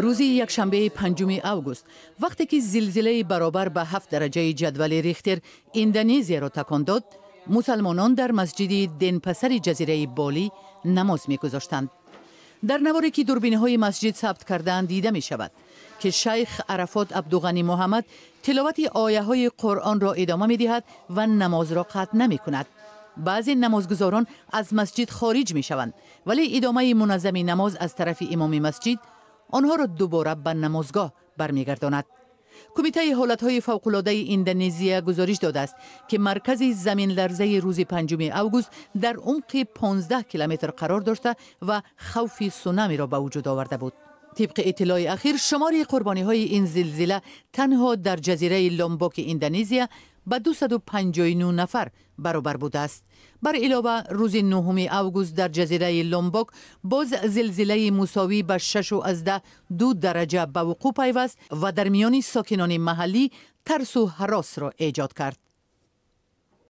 Рӯзи якшанбеи 5 август, вақте ки зилзилаи баробар ба 7 дараҷаи ҷадвали Рихтер Индонезияро такон дод, мусалмонон дар масҷиди Денпасари ҷазираи Болӣ намоз мегузоштанд. Дар наворе, ки дурбинҳои масҷид сабт кардаанд, дида мешавад, ки шайх Арафот Абдуғанӣ Муҳаммад тиловати ояҳои Қуръонро идома медиҳад ва намозро қатъ намекунад. Баъзе намозгузорон аз масҷид хориҷ мешаванд, вале идомаи муназзами намоз аз тарафи имоми масҷид онҳоро дубора ба намозгоҳ бармегардонад. Кумитаи ҳолатҳои фавқулодаи Индонезия гузориш додааст, ки маркази заминларзаи рӯзи 5 август дар умқи 15 километр қарор дошта ва хавфи сунамиро ба вуҷуд оварда буд. Тибқи иттилои ахир, шумори қурбониҳои ин зилзила танҳо дар ҷазираи Ломбоки Индонезия ба 259 нафар баробар будааст. Бар илова, рӯзи 9 август дар ҷазираи Ломбок боз зилзилаи мусовӣ ба 6,2 дараҷа ба вуқӯъ пайваст ва дар миёни сокинони маҳаллӣ тарсу ҳаросро эҷод кард.